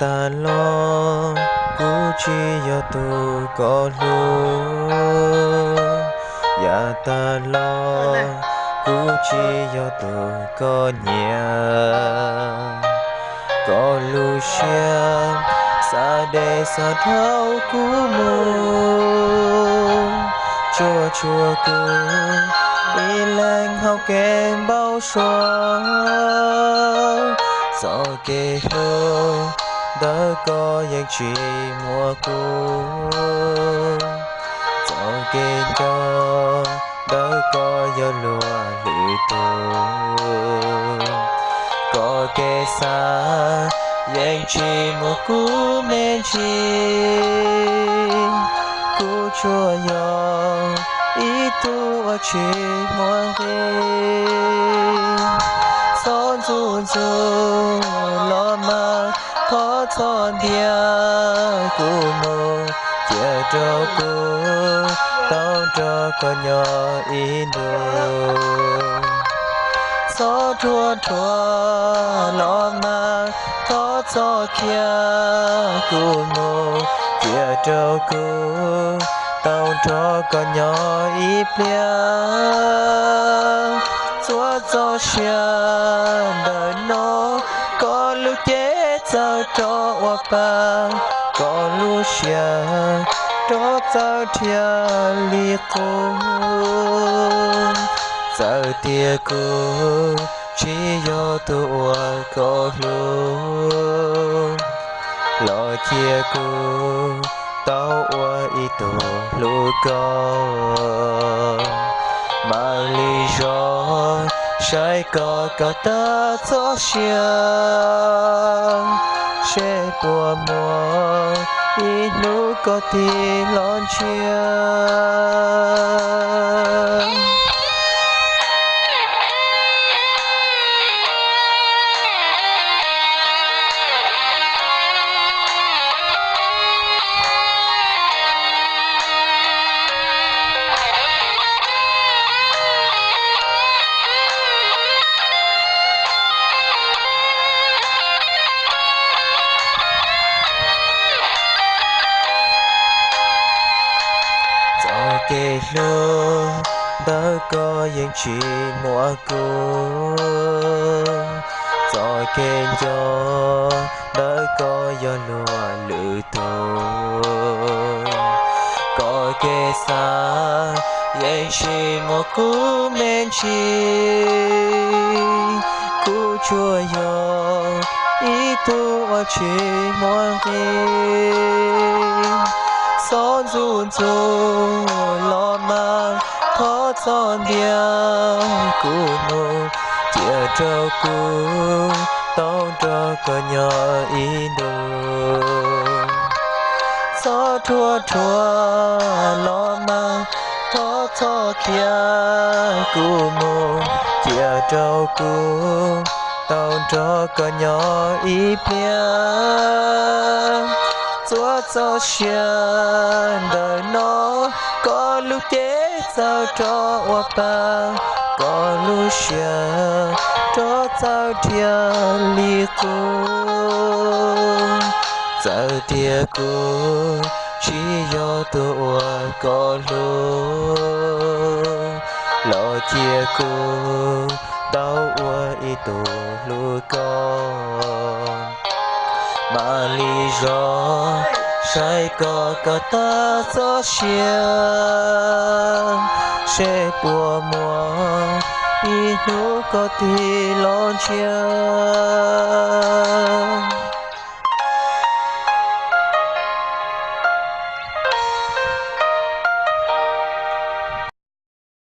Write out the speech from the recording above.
tag los kuv tsis yog tus koj hlub, yav tag los kuv tsis yog tus koj nyiam. Koj lub siab xa dej xa dhau kuv mus, tsuas tshuav kuv ib leeg hauv kev npau suav. Txoj kev hlub ntawm koj yeej tsis muaj kuv, txoj kev nco ntawm koj yog luag lwm tus. Koj kev xav yeej tsis muaj kuv me ntsis, kuv tsuas yog ib tug uas tsis muaj nqis. Txhob ntxub ntxub los mas thov txhob ntiab kuv mus, cia rau kuv tau nrog koj nyob ib ntus. Txhob ruam ruam los mas thov txhob khiav kuv mus, cia rau kuv tau nrog koj nyob ib pliag. Txhua txoj sia ntawm no koj lub cev txawv rov ua pa, koj lub siab rov txawv dhia li qub. Txawm tias kuv tsis yog tus uas koj hlub, los cia kuv tau ua ib tug hlub koj. Mam li zov saib koj kom tag txoj sia, seb puas muaj ib hnub koj tig los ntsia. Txoj kev hlub ntawm koj yeej tsis muaj kuv, txoj kev nco ntawm koj yog luag lwm tus. Koj kev xav yeej tsis muaj kuv me ntsis, kuv tsuas yog ib tug uas tsis muaj nqis. Txhob ntxub ntxub los mas thov txhob ntiab kuv mus, cia rau kuv tau nrog koj nyob ib ntus. Txhob ruam ruam los mas thov txhob khiav kuv mus, cia rau kuv tau nrog koj nyob ib pliag. Txhua txoj sia ntawm no koj lub cev txawv rov ua pa, koj lub siab rov txawv dhia li qub. Txawm tias kuv tsis yog tus uas koj hlub, los cia kuv tau ua ib tug hlub koj. Mam li zov saib koj kom tag txoj sia, seb puas muaj ib hnub koj tig los ntsia.